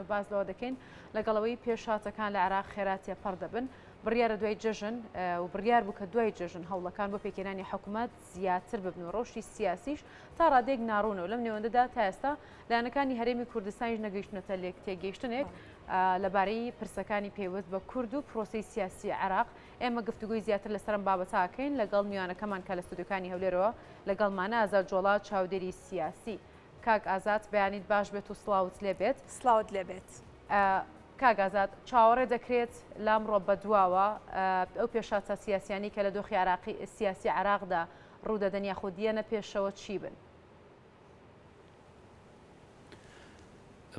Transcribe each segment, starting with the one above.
و باس لەوە دەکەین لەگەڵ ئەوەی پێشهاتەکان لە عێراق خێرا تێپەڕ دەبن، بڕیارە دوای جەژن و بڕیار بوو کە دوای جەژن هەوڵەکان بۆ پێکهێنانی حکومەت زیاتر ببن و ڕەوشی سیاسیش تا ڕادەیەک ناڕوونە و لەم نێوەندەدا تا ئێستا لایەنەکانی هەرێمی کوردستانیش نەگەیشتونەتە لێکتێگەیشتنێک لەبارەی پرسەکانی پەیوەست بە کورد و پرۆسەی سیاسی عێراق. ئێمە گفتوگۆی زیاتر لەسەر ئەم بابەتە ئەکەین لەگەڵ میوانەکەمان کە لە ستۆدیۆکانی هەولێرەوە لەگەڵمانە، ئازاد جۆڵا چاودێری سیاسی. کاک ئازاد بەیانیت باش بێت و سڵاوت لێ بێت. سڵاوت لێ بێت. کاک ئازاد چاوەڕێ دەکرێت لامڕۆ بەدواوە ئەو پێشهاتە سیاسیانەی کە لە دۆخی عراقی سیاسی عراقدا ڕوودەدەن یاخود یەنە پێشەوە چی بن؟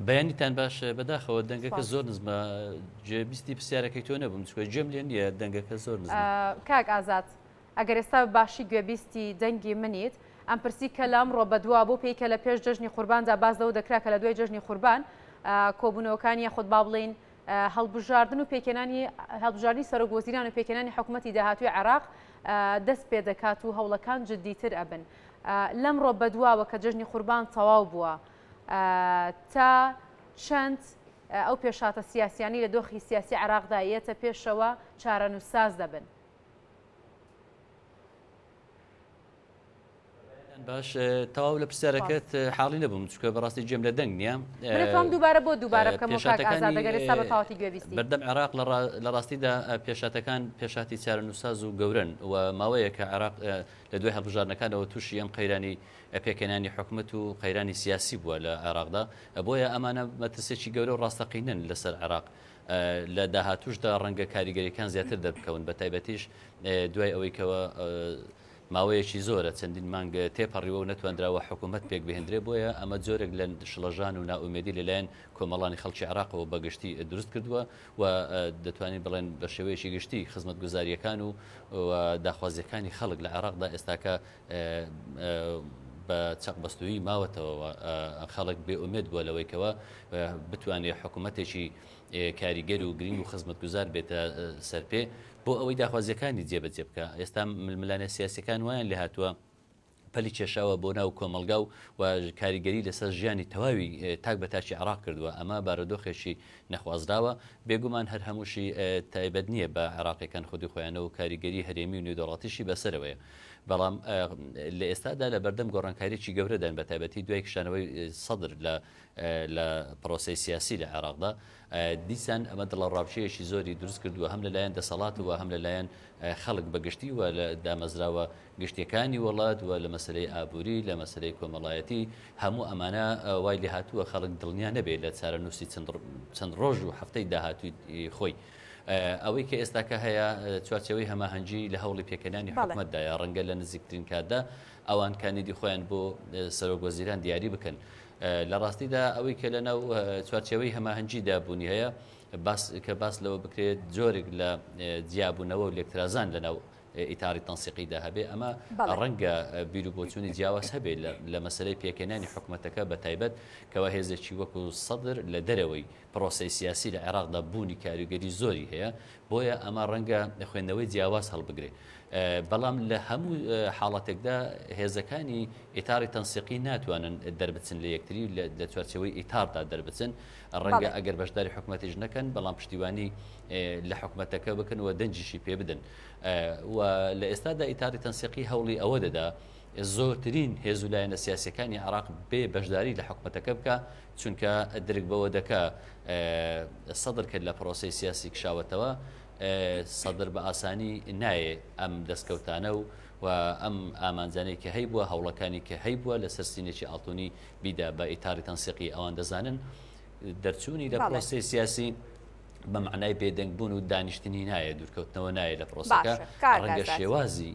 بەیانیتان باش بەداخەوە دەنگەکە زۆر نزمە جێبیستی پرسیارەکەی تۆ نەبووم چکە گوێم لێ نییە دەنگەکە زۆر نزمە. کاک ئازاد ئەگەر ئێستا بە باشی گوێبیستی دەنگی منیت، ئەمپرسی کە لە ئەمڕۆ بەدوا بۆ پێی کە لە پێش جەژنی قورباندا باس لەوە دەکرا کە لە دوای جەژنی قوربان کۆبوونەوەکان یاخود با بڵێین هەڵبژاردن و پێکهێنانی هەڵبژاردنی سەرۆک وەزیران و پێکهێنانی حکوومەتی داهاتووی عێراق دەست پێ دەکات و هەوڵەکان جددیتر ئەبن. لەمڕۆ بەدواوە کە جەژنی قوربان تەواو بووە تا چەند ئەو پێشهاتە سیاسیانەی لە دۆخی سیاسی عێراقدا یەتە پێشەوە چارەنووسساز دەبن؟ باش تەواو لە پرسیارەکەت حاڵی نەبووم چکە بەڕاستی گوێم لە دەنگ نییە من دووبارە بۆ دووبارە بکەم پێشاتەکانی گوێبیستی بەردەم عێراق لە ڕاستیدا پێشاتەکان پێشاتی چارەنووساز و گەورن و ماوەیە کە عێراق لە دوای هەڵبژاردنەکانەوە تووشی ئەم قەیرانی پێکهێنانی حکومەت و قەیرانی سیاسی بووە لە عێراقدا بۆیە ئەمانە مەترسێکی گەورە و ڕاستەقینەن لەسەر عێراق لە داهاتووشدا ڕەنگە کاریگەریەکان زیاتر دەربکەون بە تایبەتیش دوای ئەوەی کەوە ماوەیەکی زۆرە چەندین مانگ تێپەڕیوە و نەتواندراوە حکوومەت پێک بهێندرێ بۆیە ئەمە جۆرێک لە شڵەژان و نائومێدی لەلایەن کۆمەڵانی خەڵکی عێراقەوە بە گشتی دروست کردووە و دەتوانین بڵێن بە شێوەیەکی گشتی خزمەتگوزارییەکان و داخوازیەکانی خەڵک لە عێراقدا ئێستاکە بە چەقبەستوویی ماوەتەوە و خەڵک بێ ئومێد بووە لەوەی کەوا بتوانێت حکوومەتێکی کاریگەر و گرنگ و خزمەتگوزار بێتە سەرپێ بۆ ئەوەی داخوازیەکانی جێبەجێ بکە ئێستا ململانێ سیاسەکان وایان لێهاتووە پەلی کێشاوە بۆ ناو کۆمەڵگا و و کاریگەری لەسەر ژیانی تەواوی تاک بە تاکی عێراق کردووە، ئەمە بارودۆخێکی نەخوازراوە، بێگومان هەر هەمووشی تایبەت نییە بە عێراقیەکان خودی خۆیانەوە و کاریگەری هەرێمی و نێودەوڵەتیشی بەسەرەوەیە. بەڵام لە ئێستادا لە بەردەم گۆڕانکاریی گەورەدان بە تایبەتی دوای کشانەوەی سەدر لە لە پرۆسەی سیاسی لە عێراقدا دیسان ئەمە دڵەڕاوکێیەکی زۆری دروست کردووە هەم لەلایەن دەسەڵات و هەم لەلایەن خەڵک بە گشتی و لە دامەزراوە گشتیەکانی وڵات و لە مەسەلەی ئابووری، لە مەسەلەی کۆمەڵایەتی، هەموو ئەمانە وای لێهاتووە خەڵک دڵنیا نەبێت لە چارەنووسی چەند ڕۆژ و هەفتەی داهاتووی خۆی. ئەوەی کە ئێستاکە هەیە چوارچێوەی هەماهەنگی لە هەوڵی پێکهێنانی حکومەتدایە، ڕەنگە لە نزیکترین کاتدا ئەوان کاندیدی خۆیان بۆ سەرۆک وەزیران دیاری بکەن. لە ڕاستیدا ئەوەی کە لەناو چوارچێوەی هەماهەنگیدا بوونی هەیە، باس کە باس لەوە بکرێت جۆرێک لە جیابوونەوە و لێکترازان لەناو ئیتاری تەنسیقیدا هەبێ، ئەمە ڕەنگە بیروبۆچوونی جیاواز هەبێ لە مەسەلەی پێکهێنانی حکومەتەکە بە تایبەت کەوا هێزێکی وەکو سەدر لە دەرەوەی پرۆسەی سیاسی لە عێراقدا بوونی کاریگەری زۆری هەیە، بۆیە ئەمە ڕەنگە خوێندنەوەی جیاواز هەڵبگرێ. بەڵام لە هەموو حاڵەتێکدا هێزەکانی ئیتاری تەنسیقی ناتوانن دەربچن لە یەکتری لە چوارچێوەی ئیتاردا دەربچن، ڕەنگە ئەگەر بەشداری حکومەتیش نەکەن بەڵام پشتیوانی لە حکومەتەکە بکەن و دەنگیشی پێ بدەن و لە ئێستادا ئیتاری تەنسیقی هەوڵی ئەوە دەدا زۆرترین هێز و لایەنە سیاسەکانی عراق بێ بەشداری لە حکومەتەکە بکە چونکە درک بەوە دەکا سەدر کرد لە پرۆسی سیاسی کشاوەتەوە سەدر بە ئاسانی نایێ ئەم دەستکەوتانە و و ئەم ئامانجانەی کە هەیبووە هەوڵەکانی کە هەیبووە لەسەر سینێکی ئاڵتونی بیدا بە ئیتاری تەنسیقی ئەوان دەزانن دەرچوونی لە پرۆسەی سیاسی بە مەعنای بێدەنگ بوون و دانیشتنی نایە دوورکەوتنەوە نایە لە پرۆسەکە ڕەنگە شێوازی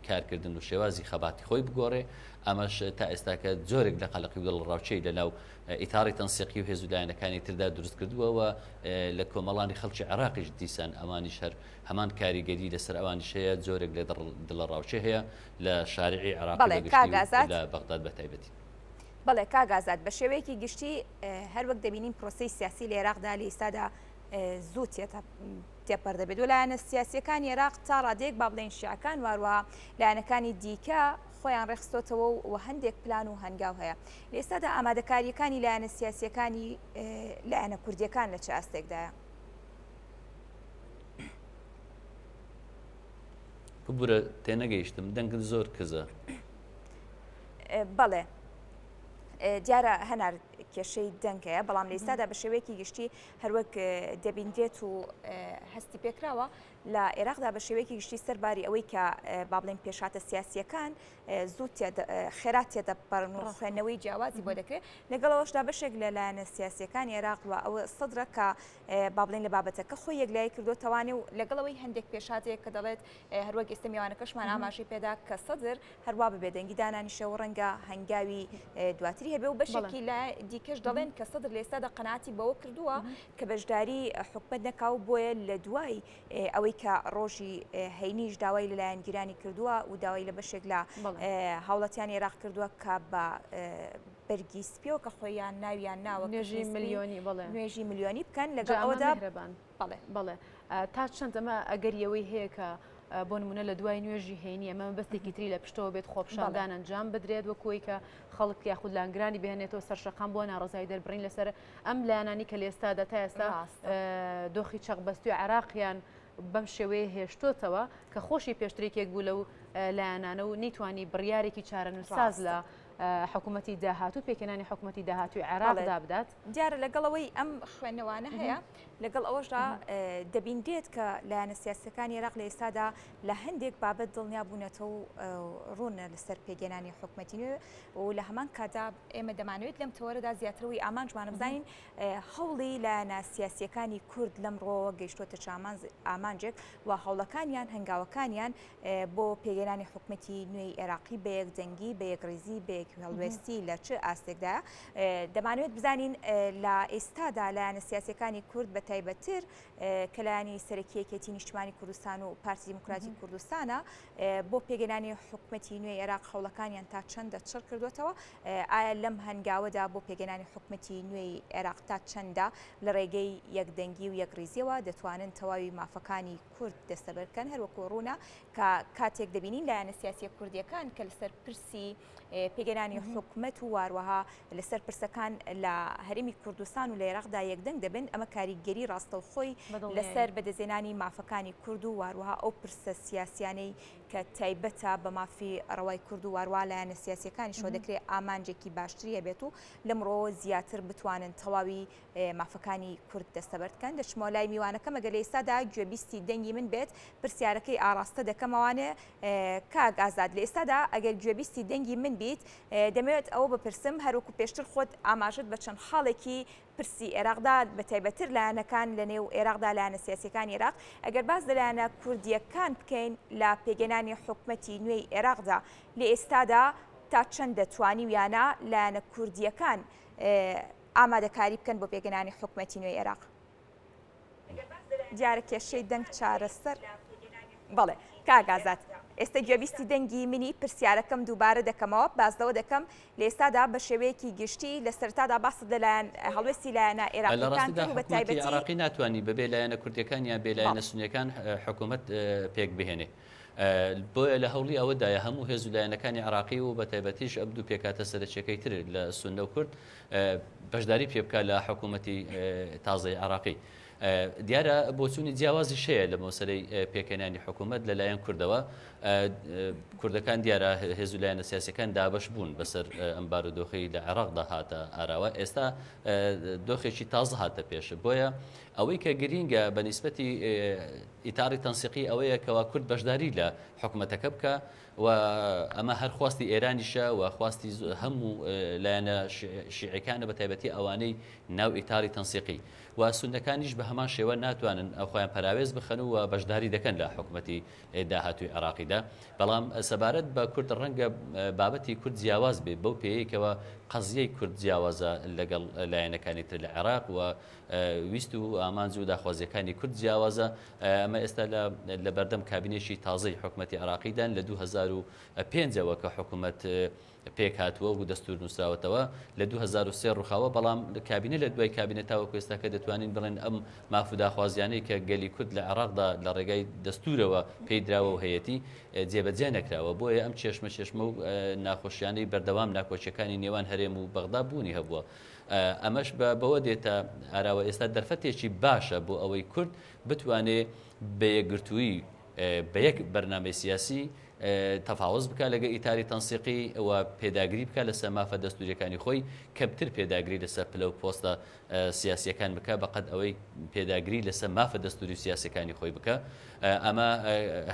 کارکردن و شێوازی خەباتی خۆی بگۆڕێ ئەمەش تا ئێستاکە جۆرێک لە قەلەقی و دڵەڕاوکێی لە ناو ئیتاری تەنسیقی و هێز و لایەنەکانی تردا دروست کردووە و لە کۆمەڵانی خەڵکی عێراقیش دیسان ئەوانیش هەر هەمان کاریگەری لەسەر ئەوانیش هەیە جۆرێک لە دڵەڕاوکێ هەیە لە شارعی عێراقی بە گشتی و لە بەغداد بە تایبەتی. بەڵێ کاک ئازاد، بە شێوەیەکی گشتی هەر وەک دەبینین پرۆسەی سیاسی لە عێراقدا لە ئیستادا زوو تێپەر دەبێت و لایەنە سیاسیەکانی عێراق تا ڕادەیەک با بڵێین شیعەکان و هەروەها لایەنەکانی دیکە خۆیان ڕێکخستۆتەوە و هەندێک پلان و هەنگاو هەیە. لە ئێستادا ئامادەکارییەکانی لایەنە سیاسییەکانی لایەنە کوردییەکان لە چ ئاستێکدایە؟ ببورە تێنەگەیشتم دەنگت زۆر کزە. بەڵێ دیارە هەنار کێشەی دەنگ هەیە بەڵام لە ئێستادا بە شێوەیەکی گشتی هەروەک دەبیندرێت و هەستی پێکراوە لە عێراقدا بە شێوەیەکی گشتی سەرباری ئەوەی کە با بڵێن پێشاتە سیاسیەکان زوو خێرا تێدەپەڕن و خوێندنەوەی جیاوازی بۆ دەکرێت لەگەڵەوەشدا بەشێک لە لایەنە سیاسیەکانی عێراق و ئەوە سەدرە کە با بڵێن لە بابەتەکە خۆی یەکلایی کردوتەوانێ و لەگەڵەوەی هەندێک پێشاتەیە کە دەڵێت هەروەک ئێستا میوانەکەشمان ئاماژەی پێدا کە سەدر هەروا بە بێدەنگی دانانیشێ و ڕەنگە هەنگاوی دواتری هەبێ و بەشێکی لە دیکەش دەڵێن کە سەدر لە ئێستادا قەناعەتی بەوە کردووە کە بەشداری حکومەت نەکا و بۆیە لە دوای ئەوەی کە ڕۆژی هەینیش داوای لە لایەنگیرانی کردووە و داوای لە بەشێک لە هاوڵاتیانی عێراق کردووە کە بە بەرگی سپیەوە کە خۆیان ناویان ناوە نوێژی ملیۆنی بەڵێ نوێژی ملیۆنی بکەن لەگەڵ ئەوەدا بەڵێ. بەڵێ تا چەند ئەمە ئەگەری ئەوەی هەیە کە بۆ نمونە لە دوای نوێژی هەینی ئەمە مەبەستێکی تری لە پشتەوە بێت خۆپشاندان ئەنجام بدرێت وەکوی کە خەڵک یاخود لانگرانی بهێنێتەوە سەر شەقام بۆ ناڕزای دەربڕین لەسەر ئەم لایەنانی کە لە ئێستادا تا ئێستا دۆخی چەق بەستوی عێراقیان بەم شێوەیە هێشتۆتەوە کە خۆشی پێشترێکێک بوو لەو لایەنانە و نەیتوانی بڕیارێکی چارەنووسساز لە حکوومەتی داهاتوو پێکهێنانی حکوومەتی داهاتووی عێراقدا بدات. دیارە لەگەڵ ئەوەی ئەم خوێندنەوانە هەیە، لەگەڵ ئەوەشدا دەبینرێت کە لایەنە سیاسییەکانی عێراق لە ئێستادا لە هەندێک بابەت دڵنیا بوونەتەوە و ڕوونە لەسەر پێکهێنانی حکومەتی نوێ و لە هەمان کاتدا ئێمە دەمانەوێت لەم تەوەرەدا زیاتر ئەوەی ئامانجمانە بزانین هەوڵی لایەنە سیاسییەکانی کورد لەم ڕووەوە گەیشتووەتە چ ئامانجێک و هەوڵەکانیان هەنگاوەکانیان بۆ پێکهێنانی حکومەتی نوێی عێراقی بە یەکدەنگی، بە یەکڕیزی، بە یەکهەڵوێستی لە چ ئاستێکدایە؟ دەمانەوێت بزانین لە ئێستادا لایەنە سیاسیەکانی کورد بە تایبەتتر کە لایەنی سەرەکی یەکێتی نیشتمانی کوردستان و پارتی دیموکراتی کوردستانە بۆ پێکهێنانی حکومەتی نوێی عێراق هەوڵەکانیان تا چەندە چڕ کردوێتەوە؟ ئایا لەم هەنگاوەدا بۆ پێکهێنانی حکومەتی نوێی عێراق تا چەندە لە ڕێگەی یەکدەنگی و یەکڕیزیەوە دەتوانن تەواوی مافەکانی کورد دەستەبەر بکەن، هەروەکو ڕوونە کە کاتێک دەبینین لایەنە سیاسیە کوردیەکان کە لەسەر پرسی پێگەرانی حکومەت و واروەها لەسەر پرسەکان لە هەرێمی کوردستان و لە عێراقدا یەکدەنگ دەبن ئەمە کاریگەری ڕاستەوخۆی لەسەر بەدەستهێنانی مافەکانی کورد و واروەها ئەو پرسە سیاسیانەی کە تایبەتە بە مافی ڕەوای کورد و واروە لایەنە سیاسیەکانیشەوە دەکرێت ئامانجێکی باشتری هەبێت و لەمڕۆوە زیاتر بتوانن تەواوی مافەکانی کورد دەستەبەر بکەن. دەچمەوە لای میوانەکەم ئەگەر لە ئێستادا گوێبیستی دەنگی من بێت پرسیارەکەی ئاڕاستە دەکەمەوانێ کاک ئازاد لە ئێستادا ئەگەر گوێبیستی دەنگی من بیت دەمەوێت ئەوە بپرسم هەروەکو پێشتر خۆت ئاماژەت بە چەند خاڵێکی پرسی عێراقدا بە تایبەتتر لایەنەکان لە نێو عێراقدا لایەنە سیاسیەکانی عێراق ئەگەر باس لە لایەنە کوردیەکان بکەین لە پێگەنانی حکومەتی نوێی عێراقدا لە ئێستادا تا چەندە توانیویانە لایەنە کوردیەکان ئامادەکاری بکەن بۆ پێکهێنانی حکومەتی نوێی عێراق. دیارە کێشەی دەنگ چارەسەر بەڵێ کاک ئازاد ئێستا گوێبیستی دەنگی منی پرسیارەکەم دووبارە دەکەمەوە باس لەوە دەکەم لە ئێستادا بە شێوەیەکی گشتی لە سەرتادا باست لەلایەن هەڵوێستی لایەنە لە عێراقیەکان ڕاستیدا کرد و بە حکوومەتی تایبەتی عێراقی ناتوانی بەبێ لایەنە کوردیەکان یان بێ لایەنە بەڵێ. سونیەکان حکوومەت پێک بهێنێ. بۆیە لە هەوڵی ئەوەدایە هەموو هێز و لایەنەکانی عێراقی و بەتایبەتیش ئەم دوو پێکهاتە سەرەکیەکەی تر لە سوننە و کورد بەشداری پێ بکات لە حکوومەتی تازەی عێراقی. دیارە بۆچوونی جیاوازیش هەیە لە مەسەلەی پێکهێنانی حکوومەت لەلایەن کوردەوە. کوردەکان دیارە هێز و لایەنە سیاسیەکان دابەش بوون بەسەر ئەم بارودۆخەی لە عێراقدا هاتە ئاراوە. ئێستا دۆخێکی تازە هاتە پێش. بۆیە ئەوەی کە گرینگە بە نیسبەتی ئیتاری تەنسیقی ئەوەیە کەوا کورد بەشداری لە حکومەتەکە بکا و ئەمە هەر خواستی ئێرانیشە و خواستی هەموو لایەنە شیعەکانە بە تایبەتی ئەوانەی ناو ئیتاری تەنسیقی و سوننەکانیش بە هەمان شێوە ناتوانن خۆیان پەراوێز بخەن و بەشداری دەکەن لە حکومەتی داهاتووی عێراقیدا بەڵام سەبارەت بە کورد ڕەنگە بابەتی کورد جیاواز بێ بەو پێیەی کەوا قەزیەی کورد جیاوازە لەگەڵ لایەنەکانی تر لە عێراق و ویست و ئامانج و داخوازییەکانی کورد جیاوازە، ئەمە ئێستا لە بەردەم کابینێکی تازەی حکومەتی عێراقیدان لە 2005 ەوە کە حکومەت. پێکهاتووە و دەستوور نووسراوەتەوە لە 2003 ڕووخاوە، بەڵام کابینە لە دوای کابینە تاوەکو ئێستاکە دەتوانین بڵێن ئەم ماف و داخوازیانەی کە گەلی کورد لە عێراقدا لە ڕێگای دەستوورەوە پێی دراوە و هەیەتی جێبەجێ نەکراوە، بۆیە ئەم چێشمە چێشمە و ناخۆشیانەی بەردەوام ناکۆکیەکانی نێوان هەرێم و بەغدا بوونی هەبووە. ئەمەش بە بەوە دێتە ئاراوە ئێستا دەرفەتێکی باشە بۆ ئەوەی کورد بتوانێ بە یەکگرتوویی بە یەک بەرنامەی سیاسی تەفاوز بکا لەگە ئیتاری تەنسیقی و پێداگری بکا لەسەر مافە دەستوریەکانی خۆی کەمتر پێداگری لەسەر پلە و پۆستە سیاسیەکان بکا بەقەد ئەوەی پێداگری لەسەر مافە دەستوری و سیاسەکانی خۆی بکا ئەمە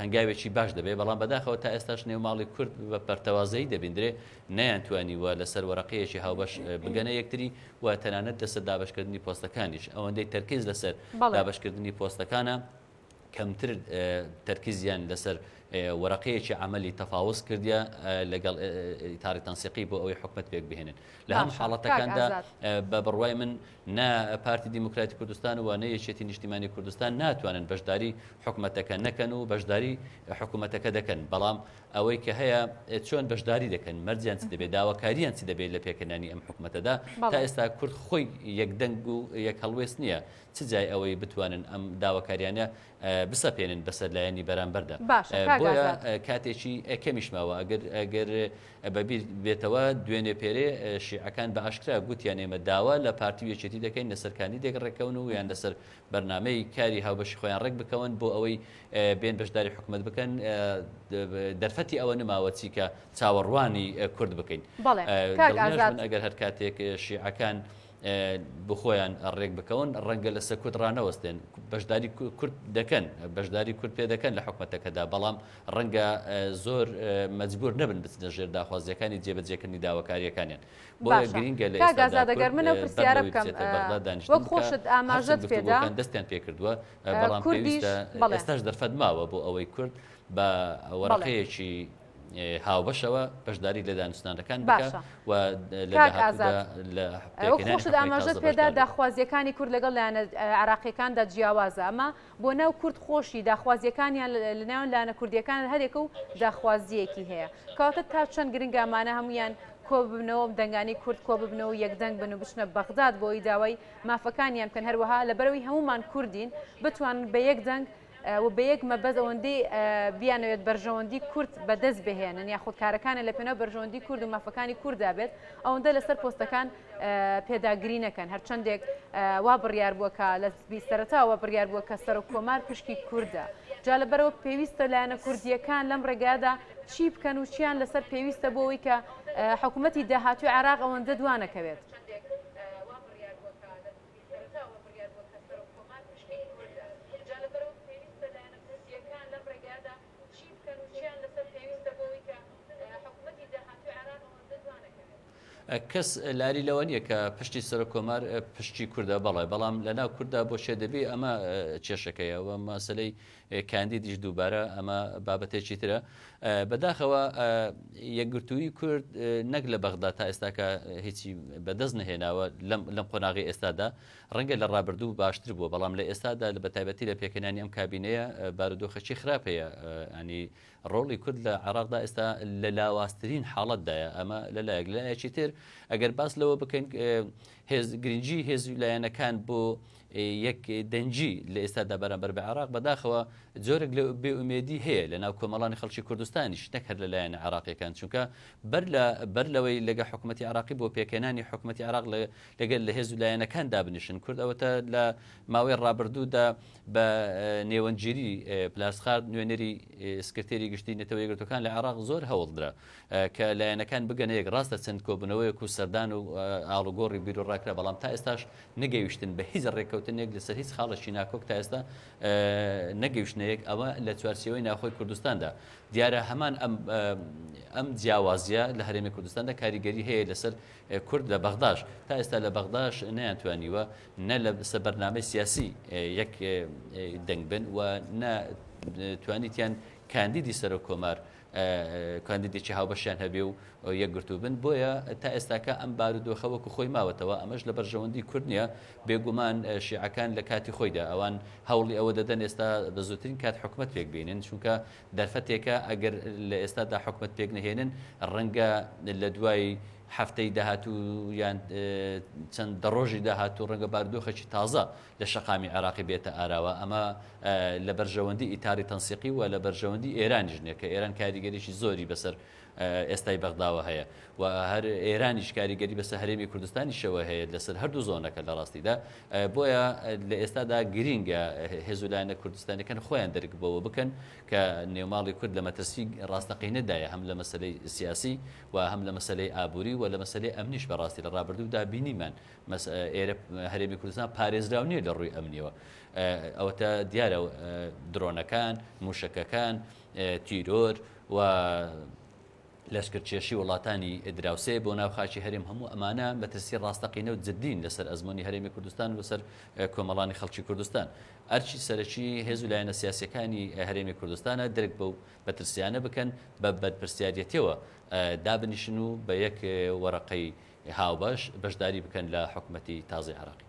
هەنگاوێکی باش دەبێت بەڵام بەداخەوە تا ئێستاش نێو ماڵی کورد بە پەرتەوازەیی دەبیندرێ نەیانتوانیوە لەسەر وەرەقەیەکی هاوبەش بگەنە یەکتری و تەنانەت لەسەر دابەشکردنی پۆستەکانیش ئەوەندەی تەرکیز لەسەر دابەشکردنی پۆستەکانە کەمتر تەرکیزیان لەسەر وەرەقەیەکی عەمەلی تەفاوز کردیە لەگەڵ ئیتاری تەنسیقی بۆ ئەوەی حکومەت پێک بهێنن لە هەم حاڵەتەکاندا بە بڕوای من نە پارتی دیموکراتی کوردستان و نە یەکێتی نیشتیمانی کوردستان ناتوانن بەشداری حکومەتەکە نەکەن و بەشداری حکوومەتەکە دەکەن بەڵام ئەوەی کە هەیە چۆن بەشداری دەکەن مەرجیان چ دەبێت داواکاریان چ دەبێت لە پێکەنانی ئەم حکوومەتەدا تا ئێستا کورد خۆی یەکدەنگ و یەک هەڵوێست نییە چ جای ئەوەی بتوانن ئەم داواکاریانە بسەپێنن بەسەر لایەنی بەرامبەردا. باشە کاک بۆیە ئازاد. کاتێکی کەمیش ماوە. ئەگەر ئەگەر بەبیر بێتەوە دوێنێ پێرێ شیعەکان بە ئاشکرا گوتیان ئێمە داوا لە پارتی و یەکێتی دەکەین لەسەر کاندیدێک ڕێککەون و یان لەسەر بەرنامەی کاری هاوبەشی خۆیان ڕێک بکەون بۆ ئەوەی بێن بەشداری حکومەت بکەن. دەرفەتی ئەوە نەماوە چیکە چاوەڕوانی کورد بکەین. بەڵێ کاک دڵنیاش ئازاد. بن ئەگەر هەر کاتێک شیعەکان بخۆیان ڕێک بکەون ڕەنگە لەسەر کورد ڕانەوەستێن بەشداری کورد دەکەن بەشداری کورد پێ دەکەن لە حکومەتەکەدا بەڵام ڕەنگە زۆر مەجبور نەبن بچنە ژێر داخوازیەکانی جێبەجێکردنی داواکاریەکانیان بۆیە گرینگە لە ئێستادا گەر من ئەو پرسیارە بکەم وەک خۆشت ئاماژەت پێدا دەستیان پێکردووە بەڵام پێویستە ئێستاش دەرفەت ماوە بۆ ئەوەی کورد بە وەرەقەیەکی هاوبەشەوە بەشداری لە دانوستانەکان بکا و لە کاک داهاتوودا ئازاد لە وەک پێکهێنانی خۆشت حکومەتی ئاماژەت تازە پێدا بەشدار بێت. داخوازیەکانی کورد لەگەڵ لایەنە عێراقیەکاندا جیاوازە ئەمە بۆ ناو کورد خۆشی داخوازیەکانیان لە نێوان لایەنە کوردیەکان هەرێکە و داخوازیەکی هەیە کەواتە تا چەند گرنگە ئەمانە هەمویان کۆببنەوە دەنگانی کورد کۆببنەوە و یەکدەنگ بن و بچنە بەغداد بۆ ئەوی داوای مافەکانیان بکەن هەروەها لەبەرئەوەی هەمومان کوردین بتوانن بە یەک دەنگ و بە یەک مەبەست ئەوەندەی بیانەوێت بەرژەوەندی کورد بەدەست بهێنن یاخود کارەکانیان لە پێناو بەرژەوەندی کورد و مافەکانی کورددا بێت ئەوەندە لەسەر پۆستەکان پێداگری نەکەن هەرچەندێک وا بڕیار بووە کە لە سەرەتاوە بڕیار بووە کە سەرۆک کۆمار پشکی کوردە جا لەبەرەوە پێویستە لایەنە کوردیەکان لەم ڕێگادا چی بکەن و چیان لەسەر پێویستە بۆ ئەوەی کە حکوومەتی داهاتوی عێراق ئەوەندە دوانەکەوێت. سەرەتاوە بڕیار بووە کە سەرۆک کۆمار پشکی کوردە، جا لەبەرئەوە پێویستە لایەنە کوردییەکان لەم ڕێگایەدا چی بکەن و چیان لەسەر پێویستە بۆ ئەوەی کە حکومەتی داهاتووی عێراق ئەوەندە دوانەکەوێت؟ کەس لاری لەوە نییە کە پشتی سەرۆک کۆمار پشتی کوردە، بەڵێ، بەڵام لەناو کورددا بۆ چێ دەبی ئەمە کێشەکەیە و مەسەلەی کاندیدیش دووبارە ئەمە بابەتێکی ترە. بەداخەوە یەکگرتوویی کورد نەک لە بەغدا تا ئێستاکە هیچی بەدەست نەهێناوە لەم قۆناغی ئێستادا ڕەنگە لە ڕابردوو باشتر بووە بەڵام لە ئێستادا لە بەتایبەتی لە پێکهێنانی ئەم کابینەیە بارودۆخێکی خراپ هەیە ینی ڕۆڵی کورد لە عێراقدا ئێستا لە لاوازترین حاڵەتدایە ئەمە لەلایەک لایەکی تر ئەگەر باس لەوە بکەین هێز گرنگی هێز و لایەنەکان بۆ یەک دەنگی لە ئێستادا بەرامبەر بە عێراق، بەداخەوە جۆرێک لە بێ ئومێدی هەیە لە ناو کۆمەڵانی خەڵکی کوردستانیش نەک هەر لە لایەنە عێراقیەکان، چونکە بەر لە بەر لەوەی لەگە حکومەتی عێراقی بۆ پێکهێنانی حکومەتی عێراق لەگەل لە هێز و لایەنەکان دابنیشن، کورد ئەوەتە لە ماوەی ڕابردوودا بە نێوەندگیری پلاسخارت نوێنەری سکرتێری گشتی نەتەوە یەکگرتووەکان لە عێراق زۆر هەوڵدرا کە لایەنەکان بگەنە یەک، ڕاستە چەند کۆبوونەوەیەک و سەردان و ئاڵوگۆڕی بیروڕا کرا، بەڵام تا ئێستاش نەگەیشتن بە هیچ ڕێککەوتنێک لەسەر هیچ خاڵێکی ناکۆک تا ئێستا نەگەیشتنە یەک، ئەوە لە چوارچێوەی ناوخۆی کوردستاندا. دیارە هەمان ئەم ئەم جیاوازییە لە هەرێمی کوردستاندا کاریگەری هەیە لەسەر کورد لە بەغداش، تا ئێستا لە بەغداش نەیانتوانیوە نە لەسەر بەرنامەی سیاسی یەک دەنگ بن و نە توانیتیان کاندیدی سەرۆک کۆمار. کاندیدێکی هاوبەشیان هەبێ و یەکگرتوو بن، بۆیە تا ئێستاکە ئەم بارودۆخە وەکو خۆی ماوەتەوە، ئەمەش لە بەرژەوەندی کورد نییە، بێگومان شیعەکان لە کاتی خۆیدا ئەوان هەوڵی ئەوە دەدەن ئێستا بە زووترین کات حکومەت پێک بێنن، چونکە دەرفەتێکە ئەگەر لە ئێستادا حکومەت پێک نەهێنن ڕەنگە لە دوای هەفتەی داهاتوو یان چەند دە ڕۆژی داهاتوو ڕەنگە بارودۆخێکی تازە لە شەقامی عێراقی بێتە ئاراوە، ئەمە لە بەرژەوەندی ئیتاری تەنسیقی و لە بەرژەوەندی ئێرانیش نییە کە ئێران کاریگەریی زۆری بەسەر ئێستای بەغداوە هەیە و هەر ئێرانیش کاریگەری بەسەر هەرێمی کوردستانیشەوە هەیە لەسەر هەردوو زۆنەکە لە ڕاستیدا بۆیە لە ئێستادا گرینگە هێز و لایەنە کوردستانەکان خۆیان دەرک بەوە بکەن کە نێوماڵی کورد لە مەترسی ڕاستەقینەدایە هەم لە مەسلەی سیاسی و هەم لە مەسلەی ئابووری و لە مەسلەی ئەمنیش بەڕاستی لە ڕابردوودا بینیمان ئێرە هەرێمی کوردستان پارێزراو نییە لە ڕووی ئەمنیەوە ئەوەتە دیارە درۆنەکان موشەکەکان تیرۆر و لەشکرکێشی وڵاتانی دراوسێ بۆ ناو خاکی هەرێم هەموو ئەمانە مەترسی ڕاستەقینە و جدین لەسەر ئەزمموی هەرێمی کوردستان و لەسەر کۆمەڵانی خەڵکی کوردستان ئەرچی سەرەکی هێز و لایەنە سیاسەکانی هەرێمی کوردستانە درک بەو مەترسیانە بکەن بە بەرپرسیارەتەوە دابنیشن و بە یەک وەرەقەی هاوبەش بەشداری بکەن لە حکومەتی تازەی عێراقی.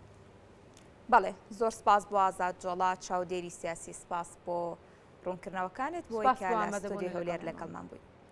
بەڵێ زۆر سپاس بۆ ئازاد جۆڵا چاودێری سیاسی سپاس بۆ ڕوونکردنەوەکانت بۆی سپاس کە بۆ لە ئامادەبوونت ستۆدیۆی هەولێر لەگەڵ ئێمە. لەگەڵمان بووی.